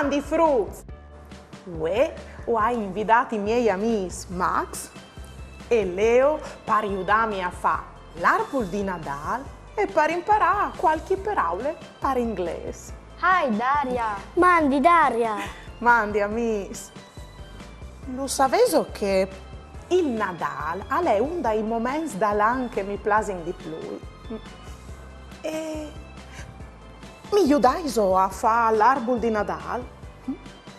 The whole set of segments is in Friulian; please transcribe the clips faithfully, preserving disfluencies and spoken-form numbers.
Mandi fruts! Vuê o ai invidât i miei amîs Max e Leo par judâmi a fâ l'arbul di Nadâl e par imparâ cualchi peraule par inglês. Hi Daria! Mandi Daria! Mandi amîs! Lu savêso che il Nadâl al è un dai moments dal an che mi plasin di plui? E mi judaiso a fâ l'arbul di Nadâl?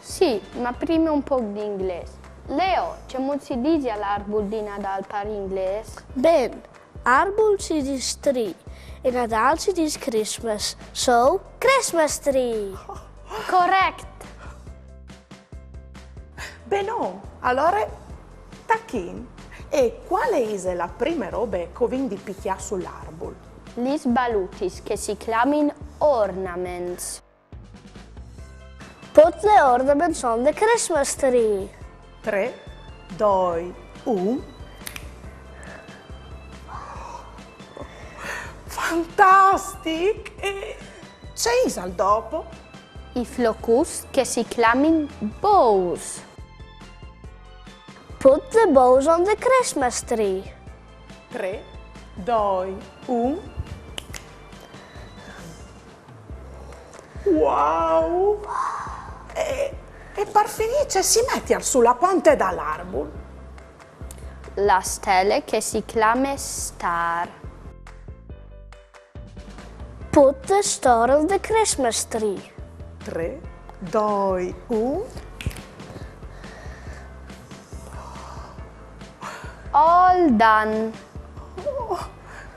Sì, ma prime un pôc di inglês. Leo, cemût si disial arbul di Nadâl par inglês? Ben, arbul si dîs tree e Nadâl si dîs Christmas. So, Christmas tree! Correct! Benon, alore tachìn. E cuale ise la prime robe che o vin di picjâ sul arbul? Lis balutis che si clamin ornaments. Put the ornaments on the Christmas tree. Trê, doi, un. Fantastic! E ce isal dopo? I flocuts che si clamin bows. Put the bows on the Christmas tree. Trê, doi, un. Wow! E, e par finî ce si metial su la ponte dal arbul? La stele che si clame star. Put the star on the Christmas tree. Trê, doi, un. All done!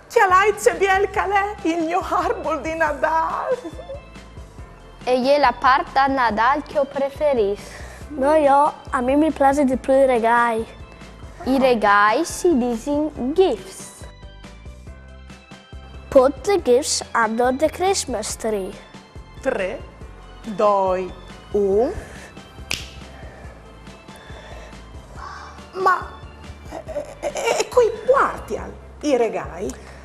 Cjalait ce biel che al è il gno arbul di Nadâl! E je la part dal Nadâl che o preferìs. No, jo, a mi mi plasi di plui i regâi. I regâi si disin gifts. Put the gifts under the Christmas tree. Trê, doi, un. Ma e, e, e cui puartial i regâi?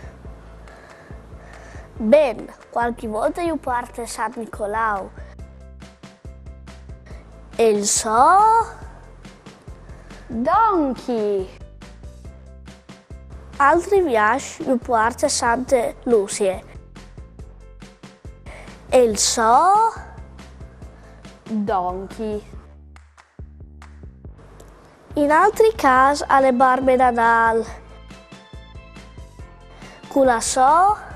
Ben, cualchi volte ju puarte Sant Nicolau. E il so Donkey! Altris viaçs ju puarte Sante Lucie. E il so Donkey. In altris câs al è Barbe Nadâl. Cu la so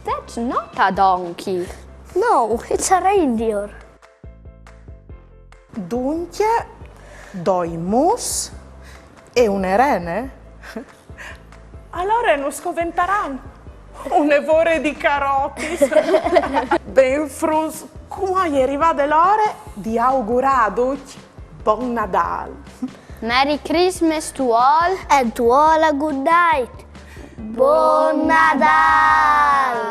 That's not a donkey! No, it's a reindeer. Duncje, doi mus e une rene? Alore nus coventaran une vore di carotis. Ben fruts, cumò e je rivade l'ore di augurâ a ducj Bon Nadâl! Merry Christmas to all! And to all a good night. Bon Nadâl!